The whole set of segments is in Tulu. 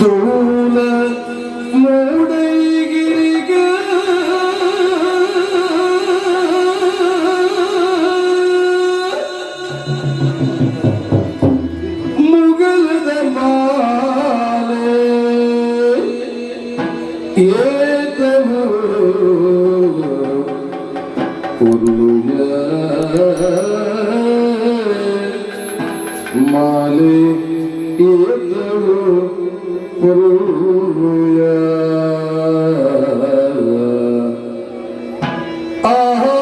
ತೂಲ ಮೂಡೈಗಿರಿಗ ಮುಗಲದ ಮಾಲೆ ಏತವು ಉರುಯ ಮಾಲೆ ಏತವು ಉರುಯ ಆಹಾ.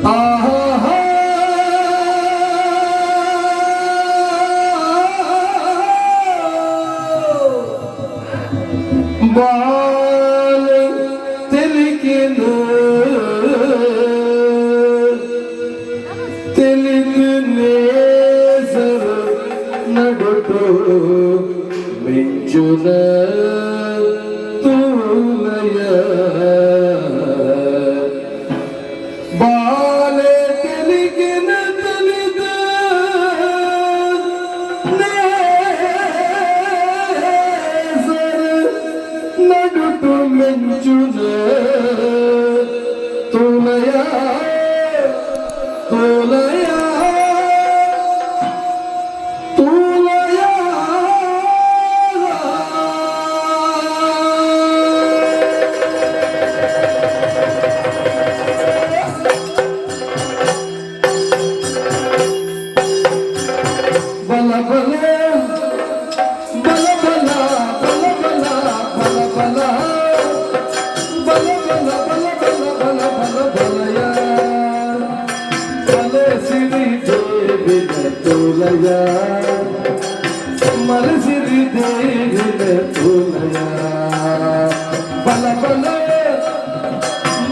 ಆಹಾ. ಬಾಲ ತಿಲಕಿನ ತಿಳಿದು ನಡುಟು ಮಿಂಚುನ ತೂಲಯ ಬಾಲೆ ತೆಲಿಗಿನ ತಿಳಿದ ನೇಸರ ನಡುಟು ಮಿಂಚುನ ತೂಲಯ ತೂಲಯ ತೂಲಯ. ಬಲ ಬಲ ಬಲ ಬಲ ಬಲ ಬಲ ಬಲ ಬಲ ಬಲ ಬಲ ಬಲ ಬಲ ಬಲ ಬಲ ಬಲಯ ಬಲ ಸಿರಿ ದೇವಿನ ತೋಲಯ ಮಲಸಿರಿ ದೇವಿನ ತೋಲಯ ಬಲ ಬಲ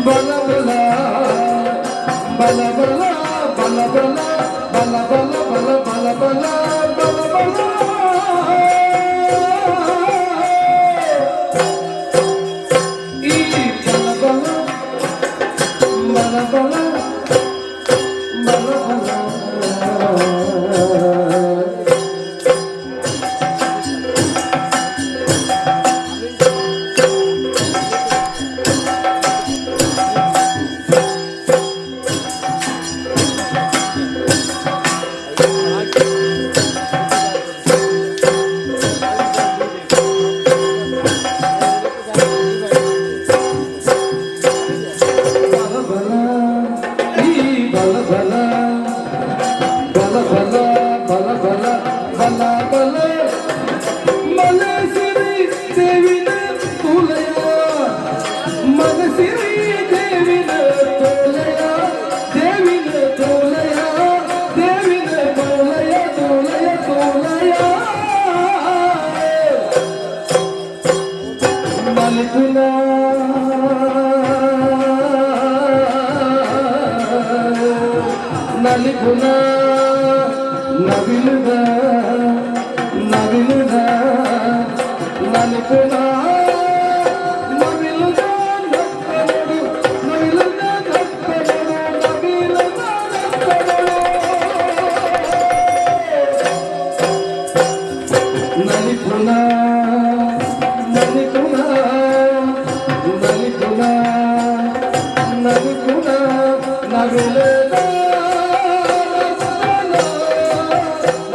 ಬಲ ಬಲ ಬಲ ಬಲ ಬಲ ಬಲ ಬಲ ಬಲ ಬಲ ಬಲ ಬಲ ಬಲ ಬಲ ಈ ಬಲ ಬಲ ಬಲ ಬಲ ಬಲ ಬಲ. ಬಲ ಬಲ ಈ ಬಲ ಬಲ ಬಲ ಬಲ ಬಲ ಬಲ ಬಲ ಬಲ ಮನಸಿರಿ ದೇವಿನ ತುಲಯ ಮನಸಿರಿ ದೇವಿನ ತೋಲಯ ದೇವಿನ ತೋಲಯ ದೇವಿನ ತೋಲಯ ತೋಲಯ ತೋಲಯ ನಲಿಪುನ ನಲಿಪುನ ನವಿಲುದ ನವಿಲುದ ನಲಿಪುನ ನವಿಲುದ ನಕ್ಕನಡು ನವಿಲುದ ನಕ್ಕನಡು ನವಿಲುದ ನಕ್ಕನಡು ನಲಿಪುನ ನಲಿಪುನ ನಲಿಪುನ ನಲಿಪುನ ನವಿಲುದ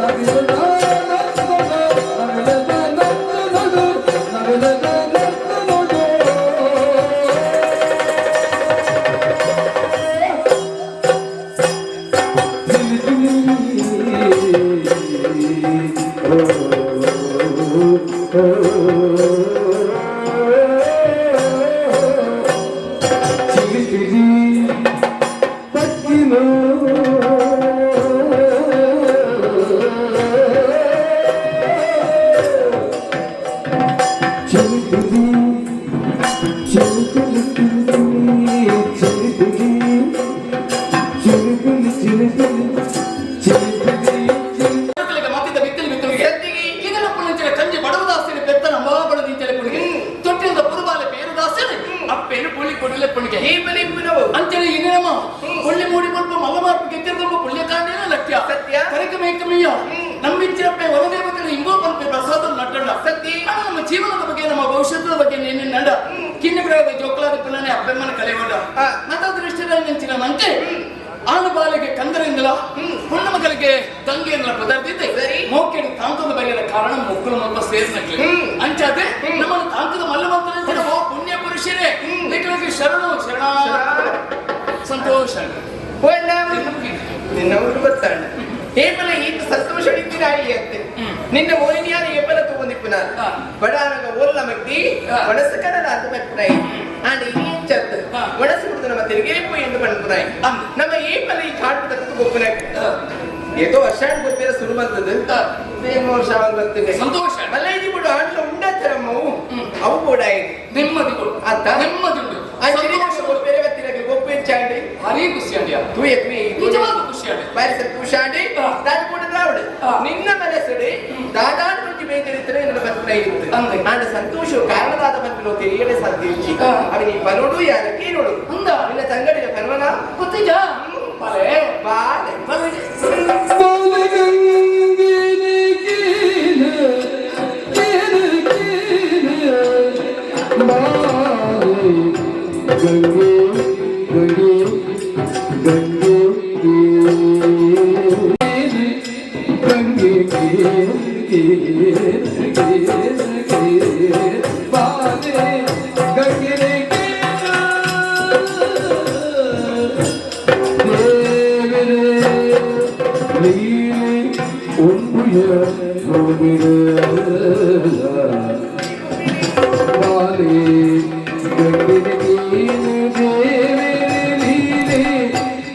ನವಿಲುದ ನವಿಲುದ ನಕ್ಕನಡು ನವಿಲುದ ನಕ್ಕನಡು. ಚಿಲಿಪಿಲಿ ಪಕ್ಕಿನೋ ಚಿಲಿಪಿಲಿ ಚಿಲಿಪಿಲಿ ಚಿಲಿಪಿಲಿ ಚಿಲಿಪಿಲಿ ಚಿಲಿಪಿಲಿ ಚಿಲಿಪಿಲಿ ಚಿಲಿ ಮತ್ತಿದ ಬಿತ್ತಲು ಬಿತ್ತಲಿಗೆ ಇದರ ಪುಳಿಂಚಲ ಕಂಜಿ ಬಡವದಾಸನ ಪೆತ್ತನ ಮಹಾಬಡ ನಿಂಚಲೆ ಪುಳಿಗೆ ತೊಟ್ಟಿಲ್ದ ಪುರುಬಾಲೆ ಪೇರುದಾಸನ ಅಪ್ಪೇನು ಪುಳಿ ಕೊಡಲೆ ಪುಳಿಗೆ. ಏಪಲ ಇಪ್ಪುನವು. ಅಂಚನೆ ಇನ್ನೇಮ ಒಳ್ಳೆ ಮೂಡಿ ಕೊಲ್ಪ ಮಲ್ಲ ಮಾರ್ಪು ಗೆದ್ದಿರ್ದಂಬ ಪುಣ್ಯಕಾಂಡೇನ ಲಕ್ಷ್ಯ. ಸತ್ಯ. ಕರೆಕ ಮೇಕಮೀಯ ನಂಬಿಂಚಿರಪ್ಪೆ ವನದೇವತೆಗಳ ಇಂಗೋ ಪಲ್ಪೆ ಪ್ರಸಾದ ನಟ್ಟಂಡ. ಸತ್ಯ. ಆಗ ನಮ್ಮ ಜೀವನದ ಬಗ್ಗೆ, ನಮ್ಮ ಭವಿಷ್ಯದ ಬಗ್ಗೆ ನೀನು ನಡ ಕಿನ್ನ ಬಿಡದ ಜೋಕಲಾದ ಪಿಲ್ಲನೆ ಅಪ್ಪೆಮ್ಮನ ಕಲೆಗೊಂಡ. ಮತ ದೃಷ್ಟಿಯಲ್ಲಿ ನೆಂಚಿನ ನಂತೆ ಆನು ಬಾಲಿಗೆ ಕಂದರಿಂದಲ ಪುಣ್ಣ ಮಗಳಿಗೆ ತಂಗಿಯಿಂದ ಪದಾರ್ಥಿದ್ದೆ. ಮೋಕೆಡು ತಾಂಕದ ಬರೆಯದ ಕಾರಣ ಮೊಕ್ಕಳು ಮೊಕ್ಕ ಸೇರಿನಕ್ಲೆ. ಅಂಚಾದೆ ನಮ್ಮನ್ನು ತಾಂಕದ ಮಲ್ಲ ಮಂತ್ರ ಓ ಪುಣ್ಯ ಪುರುಷರೇ, ನಿಖಲಗೆ ಶರಣು ಶರಣ ಸಂತೋಷ. ಹೋಯ್ನ ನಿನ್ನ ಊರು ಗೊತ್ತಾಂಡ ಏಪಲ ಈತ ಸಂತೋಷ ಇದ್ದಿನ ಅಂತೆ. ನಿನ್ನ ಮೋಹಿನಿಯಾನ ಏಪಲ ತಗೊಂಡಿಪ್ಪುನ. ಬಡಾನಗ ಓಲ್ಲ ಮಗ್ದಿ ಒಣಸು ಕಡಲ ಅದು ಮಲ್ಪುನಾಯಿ. ಆಂಡ ಈ ಎಂಚತ್ತು ಒಣಸು ಕುಡ್ದು ನಮ್ಮ ತಿರುಗೇ ಪೋಯಿ ಎಂದು ಪನ್ಪುನಾಯಿ. ನಮ್ಮ ಏಪಲ ಈ ಕಾಡು ತಕ್ಕದು ಗೊಪ್ಪುನಾಯಿ. ಏತೋ ವರ್ಷ ಗೊತ್ತಿರ ಸುರು ಬಂತದ್ದು ವರ್ಷ ಬರ್ತದೆ. ಸಂತೋಷ. ಮಲ್ಲೈದಿ ಬಿಡು ಆಂಡ್ಲ ಉಂಡತ್ತರಮ್ಮವು ಅವು ಬೋಡಾಯಿ. ನೆಮ್ಮದಿ ಕೊಡು. ಅತ್ತ? ನೆಮ್ಮದಿ ಉಂಟು. ಸಂತೋಷ. ಬೇರೆ ಬತ್ತಿರಕ್ಕೆ ಗೊಪ್ಪು ಹೆಚ್ಚಾಂಡಿ. ಭಾರಿ ಖುಷಿ ಅಂಡ್ಯ. ತೂಯೆ ತೂಯೆ. ನಿಜವಾದ ಖುಷಿ ಅಂಡ್ಯ. ಬಾರಿ ಸಂತೋಷ ಆಂಡಿ. ದಾದ ಕೂಡ ದ್ರಾವಿಡ ನಿನ್ನ ಮನಸ್ಸುಡೆ ದಾದಾನ ಒಂಜಿ ಬೇಜರಿತ್ತರೆ ನನ್ನ ಬರ್ತನ ಇರುತ್ತೆ. ಆಂಡ ಸಂತೋಷ ಕಾರಣದಾದ ಬಂತು ತಿಳಿಯಲೇ ಸಾಧ್ಯ ಇಜ್ಜಿ. ಅವ ನೀ ಪನೋಡು ಯಾರ ಕೇನೋಡು. ಅಂದ. ನಿನ್ನ ತಂಗಡಿನ ಪನ್ವನ. ಗೊತ್ತಿಜಾ ಬಾಲೆ. ಬಾಲೆ. ಬಾಲೆ. ಗಂಗೆ ಗಂಗೆ ಗಂಗೆ ಗಂಗೆ ಗಂಗೆ ಬಾಲೆ ಗಂಗೆ ದೇವರೇ ಲೀಲೆ ಉಂಬುಯ ಭೂಮಿಡ ಬಾಲೆ ಗಂಗೆ ನೀನು ದೇವರೇ ಲೀಲೆ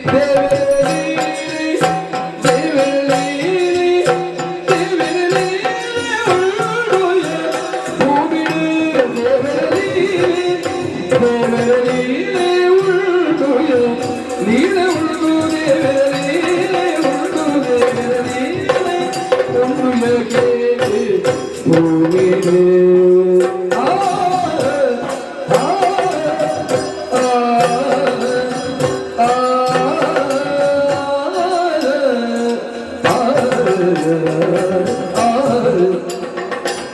ದೇವರೇ ಲೀಲೆ ದೇವರೇ ಲೀಲೆ ದೇವರೇ ಲೀಲೆ ಉಂಡುಯ ಭೂಮಿಡ ದೇವರೇ ಲೀಲೆ ದೇವರೇ ಲೀಲೆ ಉಂಡುಯ ಲೀಲೆ ಉಂಡು ದೇವರೇ ಲೀಲೆ ಉಂಡು ದೇವರೇ ಲೀಲೆ ಉಂಡುಯ ಕೇಳಿ ಭೂಮಿಡೆ ಆ ಆ ಆ ಆ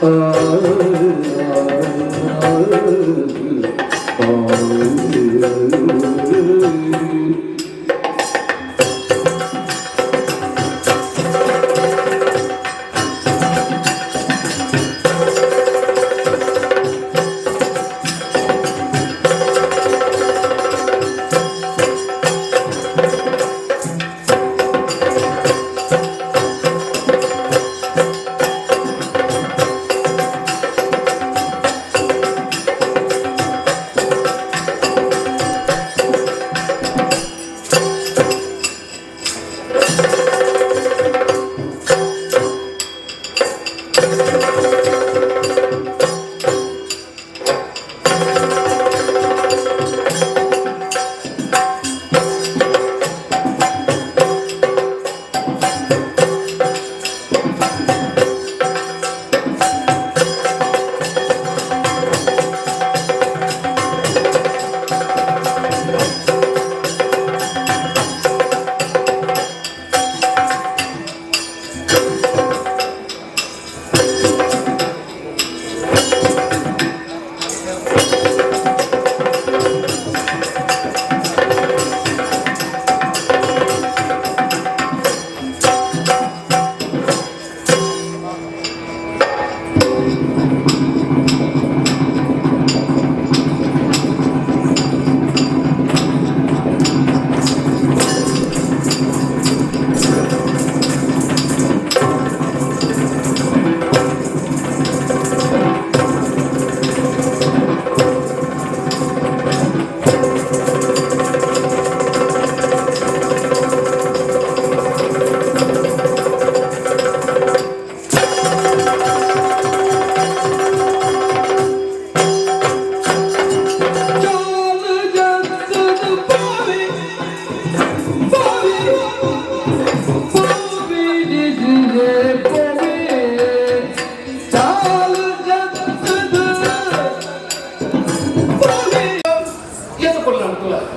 ಆ.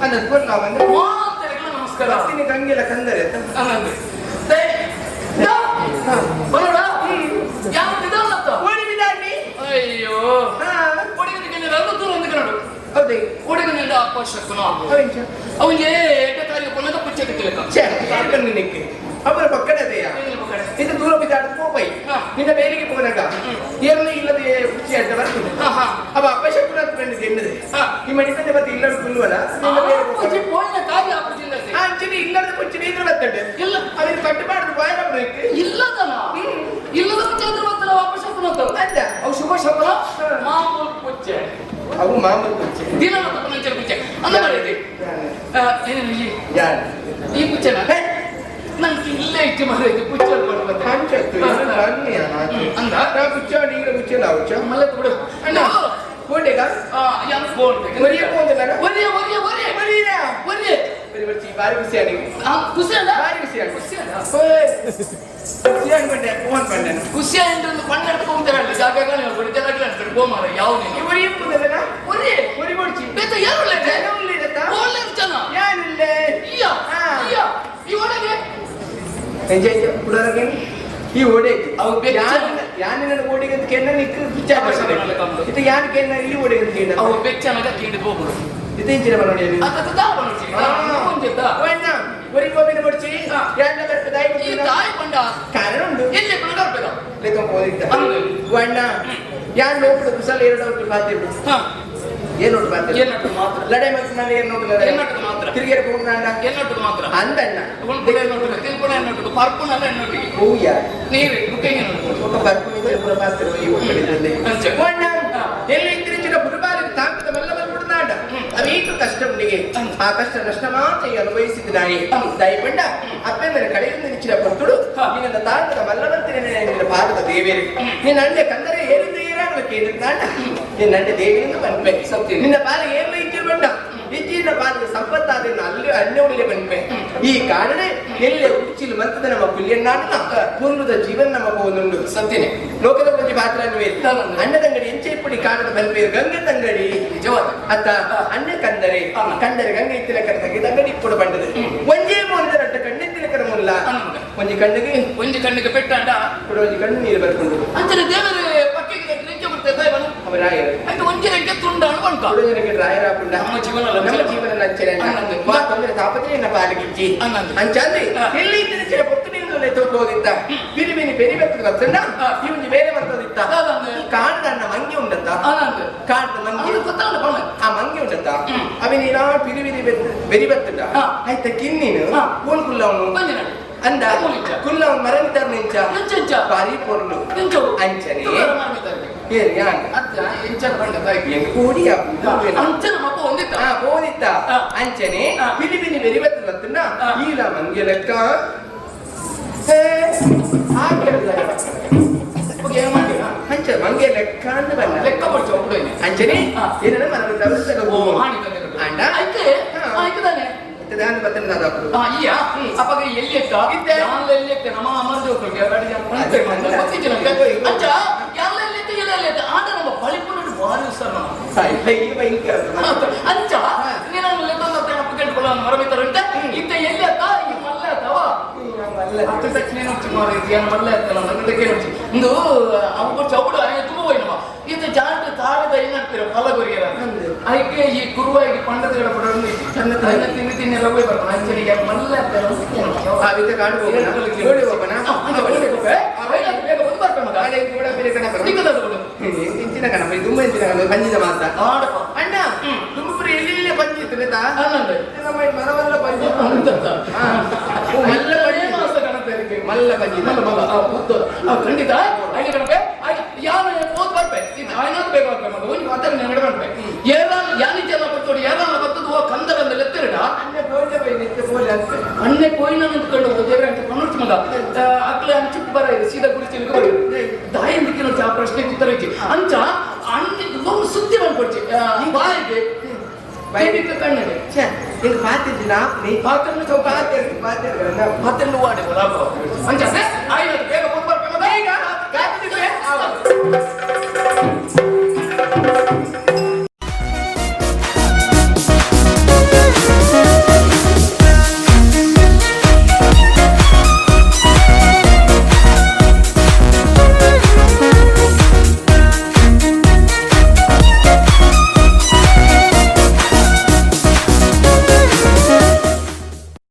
ಅಂದ ಪೊರ್ಲ ಬಂದು ಮಾತೆರೆಗ್ಲ ನಮಸ್ಕಾರ. ಬರ್ತೀನಿ ಗಂಗೆಲ ಕಂದರೆ ಅನ್ನಂದು. ದೇ, ದಾ, ಬರೋಣ? ಯಾವ ನಿಧಾನ? ಓಡಿ ಬಿದಾಡಿ. ಅಯ್ಯೋ. ಹಾ. ಒಡಿಗನಿಗೆ ರಲ್ಲು ದೂರ ಒಂದು ಕನ್ನಡ. ಹೌದೇ? ಒಡಿಗನಿಂದ ಅಪಶಕುನ. ಅವೆಂಚ? ಅವನಿಗೆ ಎಡ್ಡೆ ತಾರಿಗೆ ಪೊನ್ನದ ಪುಚ್ಚೆ ತಿಕ್ಕಲೆಕ್ಕ. ಛೇ, ಯಾಕಂದ್ರೆ ನಿಕ್ಕೆ ಅವರ ಪಕ್ಕಡದೆಯಾ ಇದು ದೂರ ಬಿದ್ದಾಡ ಕೋಪೈ. ನಿನ್ನ ಬೇಲಿಗೆ ಹೋದಾಗ ಏರ್ಲಿ ಇಲ್ಲದೆ ಖುಷಿ ಅಡ್ಡ ಬರ್ತದೆ. ಹಾ ಹಾ ಅವ ಅಪಶಕುನ ಫ್ರೆಂಡ್ ಗೆನ್ನದೆ. ಈ ಮಣಿಪಂದೆ ಮತ್ತೆ ಇಲ್ಲದ ಕುಲ್ಲುವನ ನಿನ್ನ ಬೇರೆ ಪುಚ್ಚಿ ಪೋಯಿನ ಕಾರ್ಯ ಆಪುಜಿಲ್ಲ. ಅಂಚನೆ ಇಲ್ಲದ ಕುಚ್ಚಿ ನೀರು ಬರ್ತದೆ. ಇಲ್ಲ. ಅವನು ಕಟ್ಟುಬಾರ್ದು ಬಾಯ್ ಬ್ರೇಕ್. ಇಲ್ಲದನ ಇಲ್ಲದ ಪುಚ್ಚೆ ಅಂದ್ರೆ ಮತ್ತೆ ಅಪಶಕುನ ಅಂತ. ಅಲ್ಲ. ಅವು ಶುಭ ಶಕುನ ಮಾಮೂಲು ಪುಚ್ಚೆ. ಅವು ಮಾಮೂಲು ಕುಚ್ಚಿ. ದಿನ ನಂಚನ ಪುಚ್ಚೆ ಅಂದ ಮಾಡಿದ್ದೆ ಏನೇನು ಈ ಯಾರು? ಈ ಪುಚ್ಚೆನ ನಂಗೆ ಇಲ್ಲೇ ಇಚ್ಚೆ ಮಾರೈತಿ ಪುಚ್ಚೆ ಅನ್ಕೊಂಡು ಮತ್ತೆ. ಅಂಚತ್ತು ಅಂದ? ನಾ ಕುಚ್ಚ ನೀರು ಕುಚ್ಚಲ್ಲ ಹುಚ್ಚ. ಮಲ್ಲ ಬಿಡು. ಅಣ್ಣ ಕೋಟೆಗ. ಯಾನ್ ಫೋನ್. ಒರಿಯ ಹೋದಲ್ಲ. ಒರಿಯ ಒರಿಯ ಒರಿಯ. ಒರಿಯ. ಒರಿಯ. ಬರಿ ಬರ್ಚಿ ಬಾರಿ ಖುಷಿ ಆಗಿ. ಆ, ಖುಷಿ ಅಲ್ಲ. ಬಾರಿ ಖುಷಿ ಆಗಿ. ಖುಷಿ ಅಲ್ಲ. ಓಯ್ ಖುಷಿ ಅನ್ಕೊಂಡೆ ಫೋನ್ ಬಂದೆ. ಖುಷಿ ಅಂದ್ರೆ ಒಂದು ಪಣ್ಣ ಹೋಗ್ತಾರೆ ಅಲ್ಲಿ ಜಾಗ ಬಿಡ್ತಾರೆ ಅನ್ಕೊಂಡು ಗೋಮಾರ ಯಾವ ನೀನು. ಒರಿಯ ಹೋದಲ್ಲ. ಒರಿಯ. ಒರಿ ಕೊಡ್ಚಿ. ಬೇತ ಯಾರು ಜನ ಉಳ್ಳಿರತ್ತಾ? ಒಳ್ಳೆ ಜನ. ಯಾನಿಲ್ಲೆ? ಇಯ್ಯ. ಹಾ. ಇಯ್ಯ ಈ ಒಳಗೆ. ಎಂಜ ಎಂಜ ಕುಡರಗೆ ಈ ಓಡೆ. ಅವು ಬೆಚ್ಚ. ಯಾನಿನ ಓಡಿಗೆ ಅಂತ ಕೆನ್ನ ನಿಕ್ಕು ವಿಚಾರ ಅವಶ್ಯ. ಇದು ಯಾನ್ ಕೆನ್ನ ಇಲ್ಲಿ ಓಡಿಗೆ ಅಂತ ಕೆನ್ನ. ಅವು ಬೆಚ್ಚನಗ ಕೀಂಡಿ ಹೋಗುದು. ಇದು ಇಂಚಿನ ಬರೋಡಿ. ಅದ ದಾ ಬನ್ನಿ ಒಂಜೆತ್ತ. ವಣ್ಣ ಒರಿ ಗೋಬಿನ ಕೊಡ್ಚಿ. ಹಾ. ಯಾನ ಬರ್ಪ ದಾಯಿ ಈ ಕೊಡ್ತೀನ? ತಾಯಿ ಪಂಡ. ಕಾರಣ ಉಂಡು. ಎಲ್ಲಿ ಪಂಡ ಬರ್ಬೇಕ? ಲೆಕ್ಕ ಹೋದಿದ್ದ. ಅಂದು. ವಣ್ಣ ಯಾನ್ ನೋಪುಡು ಕುಸಲ ಎರಡು ಒಟ್ಟು ಪಾತಿರು. ಹಾ. ಏನು ಒಟ್ಟು ಪಾತಿರು? ಎನ್ನಟ್ಟು ಮಾತ್ರ. ಲಡೆ ಮತ್ತು ನಾನು ಏನು ನೋಟು ಲಡೆ. ಎನ್ನಟ್ಟು ಮಾತ್ರ. ತಿರುಗೇರು ಹೋಗ್ನಾಂಡ. ಎನ್ನಟ್ಟು ಮಾತ್ರ. ಅಂದಣ್ಣ. ಉಣ್ಪುಡ ಎನ್ನಟ್ಟು ತಿನ್ಪುಡ ಎನ್ನಟ್ಟು ಪರ್ಪುನಲ್ಲ ಎನ್ನೊಟ್ಟಿಗೆ. ಹೂಯ. ನೀರು ಬುಕ್ಕಿಂಗ್ ಎನ್ನಟ್ಟು. ఒక పరుపు మీద పాత్ర ఈ ఒక్కడిద్దరిది. ಅಂಚೆ. ವಣ್ಣ ಎಲ್ಲಿ ಇಂದ್ರಿಚಿನ ಬುಡುಬಾರಿಗೆ ತಾಕದ ಮಲ್ಲ ಬಲ್ಬಿಡ್ನಾಡ ಅನೇಕ ಕಷ್ಟ ಉಂಡಿಗೆ ಆ ಕಷ್ಟ ನಷ್ಟ ಮಾತ್ರ ಈ ಅನುಭವಿಸಿದ ನಾಯಿ ದಯಪಂಡ ಅಪ್ಪೆ ಮೇಲೆ ಕಡೆಯಿಂದ ನಿಚ್ಚಿನ ಪರ್ತುಡು ನಿನ್ನ ತಾಕದ ಮಲ್ಲವಂತಿನ ನಿನ್ನ ಪಾದದ ದೇವೇರಿ ನಿನ್ನ ಅಣ್ಣ ಕಂದರೆ ಏರಿಂದ ಏರಾಡುವ ಕೇಂದ್ರ ನಿನ್ನ ಅಣ್ಣ ದೇವರಿಂದ ಬನ್ಪೆ. ಸತ್ಯ. ನಿನ್ನ ಪಾಲ ಏರ್ಲ ಇಚ್ಚಿನ ಬಂಡ ಇಚ್ಚಿನ ಪಾಲಿಗೆ ಸಂಪತ್ತಾದ ಅಲ್ಲಿ ಅನ್ಯೋನ್ಯ ಬನ್ಪೆ. ಈ ಕಾರಣ ಎಲ್ಲೆ ಉಚ್ಚಿಲು ಮಂತದ ನಮ್ಮ ಪುಲ್ಯನ್ನಾಡನ ಪೂರ್ವದ ಜೀವನ ನಮ್ಮ ಹೋದುಂಡು. ಸತ್ಯನೇ. ಲೋಕದ ಒಂಜಿ ಪಾತ್ರ ಅಣ್ಣ ತಂಗಡಿ ಎಂಚೆಪ್ಪುಡಿ ಕಾಣದ ಬಲ್ಪೇರು ಗಂಗೆ ತಂಗಡಿ. ನಿಜವಾದ. ಅತ್ತ ಅಣ್ಣ ಕಂದರೆ ಕಂದರೆ ಗಂಗೆ ಇತ್ತಿಲ ಕರ ತಂಗಡಿ ಇಪ್ಪುಡು ಬಂಡದು ಒಂಜೇ ಮೋನದ ರಟ್ಟ ಕಣ್ಣೆತ್ತಿಲ ಕರ ಮುಲ್ಲ. ಅನ್ನಮಗ. ಒಂಜಿ ಕಣ್ಣಿಗೆ ಒಂಜಿ ಕಣ್ಣಿಗೆ ಪೆಟ್ಟಾಂಡ. ಕೂಡ ಒಂಜಿ ಕಣ್ಣು ನೀರು ಬರ್ಕೊಂಡು. ಅಂಚನೆ ದೇವರೇ ಪಕ್ಕಿಗೆ ರೆಂಕೆ ಬರ್ತದೆ ತಾಯಿ. ಅವರಾಯರು. ಆಯ್ತು ಒಂಜಿ ರೆಂಕೆ ತುಂಡಾಣ ಬಂಕ. ಕೂಡ ಜನಕ್ಕೆ ರಾಯರ ಪುಂಡ. ನಮ್ಮ ಜೀವನ ನಮ್ಮ ಜೀವನ ನಂಚನೆ ಅನ್ನಂದು. ವಾ ತೊಂದರೆ ತಾಪತ್ರೆ ಎನ್ನ ಪಾಲಿಗಿಜ್ಜಿ. ಅನ್ನಂದು. ಅಂಚಾಂದ್ರೆ ಹಾ. ಎಲ್ಲಿ ಇದ್ದರೆ ಚಿರ ಪೊತ್ತು ನೀರು ತೋದಿತ್ತ ಬಿರಿ ಬಿರಿ ಬೆರಿ ಬರ್ತದೆ ಬರ್ತಂಡ ಈ ಒಂಜಿ ಬೇರೆ ಬರ್ತದಿತ್ತ. ಅದಂದು. ಈ ಕಾಡ್ದ ಅಣ್ಣ ಮಂಗೆ ಉಂಡತ್ತ. ಅನ್ನಂದು. ಕಾಡ್ದ ಮಂಗೆ. ಅವನು ಗೊತ್ತಾಗಲ್ಲ ಬಣ್ಣ. ಆ ಮಂಗೆ ಉಂಡತ್ತ ಅವಿನ ಪಿರಿ ಬಿರಿ ಬೆರಿ ಬರ್ತುಂಡ. ಹಾ. ಆಯ್ತ ಕಿನ್ನಿನು ಹಾ. ಕೋಲ್ ಕುಲ್ಲವನು ಬಂದೆ ನಾನು. ಅಂದ. ಮೂಲಿಂಚ. ಕುಲ್ಲವನು ಮರಣಿತಾರ ನಿಂಚ. ಎಂಚ ಎಂಚ? ಬಾರಿ ಪೊರ್ಲು. ಎಂಚವು? ಅಂಚನೆ. ತುಕಾರ ಮಾಡ್ತಾರೆ. ಏನ್ ಯಾನ್? ಅತ್ತ ಎಂಚನ ಬಣ್ಣ ತಾಯಿ. ಎಂಗ್ ಕೋಡಿಯ ಅಂಚನ ಮಪ್ಪ ಒಂದಿತ್ತ. ಆ ಹೋದಿತ್ತ. ಹಾ. ಅಂಚನೆ ಹಾ. ಪಿಲಿ ಪಿಲಿ ಬೆರಿ ಬರ್ತದೆ ಬರ್ತುಂಡ. ಹಾ. ಈಲ ಮಂಗೆ ಲೆಕ್ಕ ಹೇ, ಆ ಕೇಳಿದ. ಓಕೆ, ಏನು ಮಾಡ್ತೀರಾ? ಅಂಚ ಮಂಗೆ ಲೆಕ್ಕ ಅಂತ ಬಣ್ಣ. ಲೆಕ್ಕ ಪಡ್ಚು ಒಬ್ಬಡು ಇಲ್ಲಿ. ಅಂಚನೆ ಹಾ. ಏನನ್ನ ಮರಣಿತಾರ. ಓ, ಹಾನಿ ತಂದೆ. ಅಂಡ? ಆಯ್ತು. ಹಾ. ಆಯ್ತು ತಾನೆ. ದಾನ ಬರ್ತದೆ ದಾದಾಪುರು. ಆ, ಈಯ ಅಪ್ಪಗ ಎಲ್ಲಿ ಎತ್ತ? ಇತ್ತೆ. ಯಾನ್ಲ ಎಲ್ಲಿ ಎತ್ತ? ನಮ್ಮ ಅಮರ್ ಜೋಕುಲ್ಗೆ ಎರಡು ಜನ ಪಂಚೆ ಬಂದ. ಗೊತ್ತಿಜ್ಜಿ ನಮ್ಗೆ. ಅಂಚ, ಯಾನ್ಲ ಎಲ್ಲಿ ಎತ್ತ, ಎಲ್ಲ ಎಲ್ಲಿ ಎತ್ತ? ಆಂಡ ನಮ್ಮ ಬಳಿಪುನಡು ಭಾರಿ ಹುಷಾರ್ ನಮ್ಮ. ಈ ಭಯಂಕರ. ಅಂಚ, ನೀನು ನಮ್ಮ ಲೆಕ್ಕ ಮತ್ತೆ ಅಪ್ಪ ಕೇಳ್ಕೊಳ್ಳೋ ಮರಮಿತರ ಉಂಟ? ಇತ್ತ ಎಲ್ಲಿ ಎತ್ತ? ಈ ಮಲ್ಲ ಎತ್ತವ? ಅತ್ತ ತಕ್ಷಣ ಏನು ಉಚ್ಚಿ ಮಾರೈತಿ, ಏನು ಮಲ್ಲ ಎತ್ತಲ್ಲ ಅಂತ ನಂಗೆ ಕೇಳುಚ್ಚಿ. ಇಂದು ಅವು ಚೌಡು ಆಯ್ ತುಂಬ ಹೋಯ್ನವ. ಈತ ಜಾಂಟ್ ತಾಳದ ಏನಾಗ್ತೀರ ಫಲ ಗೊರಿಯರ. ಅಂದು. ಆಯ್ಕೆ ಈ ಕುರುವಾಗಿ ಪಂಡದ ಗಡಪಡನ್ನು ಚಂದ ತಾಯಿ. ತಿನ್ನ ತಿನ್ನಿ ತಿನ್ನೆಲ್ಲ ಹೋಗಿ ಬರ್ತಾನೆ. ಅಂಚನಿಗೆ ಮಲ್ಲ ಎತ್ತಲ್ಲ ಅಂತ ಕೇಳುಚ್ಚಿ. ಆ ವಿತ ಕಾಡು ಹೋಗೋಣ. ನೋಡಿ ಹೋಗೋಣ. ಹಾ, ಅಂಚ ಒಳ್ಳೆ ಗೊಬ್ಬೆ. ಬೇಗ ಬಂದು ಬರ್ತಾರೆ ಮಗ. ನಾಳೆ ಕೂಡ ಬೇರೆ ಕಣ ಬರೋಣ. ನಿಕ್ಕದ ಅದು. ಇಂಚಿನ ಕಣ ತುಂಬ ಇಂಚಿನ ಕಣ ಪಂಜಿದ ಮಾತ್ರ. ಆಡಪ್ಪ. ಅಣ್ಣ ತುಮಕೂರು ಎಲ್ಲೆಲ್ಲೇ ಪಂಜಿ ಇತ್ತು ಆಯ್ತಾ? ಆನಂದ. ನಮ್ಮ ಈ ಮರವೆಲ್ಲ ಪಂಜಿ. ಅಂತಂತ. ಹಾ. ಓ, ಮಲ್ಲ ಪಂಜಿ. ಏನು ಆಸೆ ಕಾಣುತ್ತೆ ಅದಕ್ಕೆ? ಮಲ್ಲ ಪಂಜಿ. ಮಲ್ಲ ಮಲ್ಲ. ಆ, ಉದ್ದು. ಆ, ಖಂಡಿತ ಐದು ಗಂಟೆ ಯಾರು ಓದ್ ಬರ್ಪೆ ಇದು ಆಯ್ನಾದ್ರು ಬೇಗ ಬರ್ಪೆ ಮಗ ಒಂದು ಮಾತಾಡಿ ನೆನಡು ಬರ್ಪೆ ಏರಾನ್ ಯಾನಿ ಜನ ಬರ್ತೋಡು ಏರಾನ ಬರ್ತದ ಓ ಕಂದ ಬಂದ ಲೆತ್ತಿರಡ. ಅಣ್ಣ ಬೋಲ್ಡೆ ಬೈ ನಿತ್ಯ ಬೋಲ್ಡೆ ಅಂತ. ಅಣ್ಣೆ ಕೋಯಿನ ನಿಂತ್ಕೊಂಡು ದೇವ್ರೆ ಅಂತ ಕಣ್ಣುಚ್ಚು ಮಗ ಅಕ್ಲೆ ಅಂಚುಕ್ ಬರ ಇದು ಸೀದಾ ಗುಡಿಚಿಲಿಗೆ ಬರು ದಾಯಿ ದಿಕ್ಕಿನ ಆ ಪ್ರಶ್ನೆಗೆ ಉತ್ತರ ಇಚ್ಚಿ ಅಂಚ ಅಣ್ಣೆ ಒಂದು ಸುದ್ದಿ ಮಾಡ್ಕೊಡ್ಚಿ ಬಾಯಿಗೆ ಬಾಯಿಗೆ ಕಣ್ಣಿಗೆ. ಛೆ, ನಿಂಗೆ ಪಾತಿದ್ದಿಲ್ಲ ನೀ ಪಾತ್ರನ ಚೌಕ. ಪಾತಿರ್ ಪಾತಿರ್ ಪಾತ್ರೆಯನ್ನು ವಾಡೆ ಲಾಭ ಅಂಚ ಆಯ್ತು.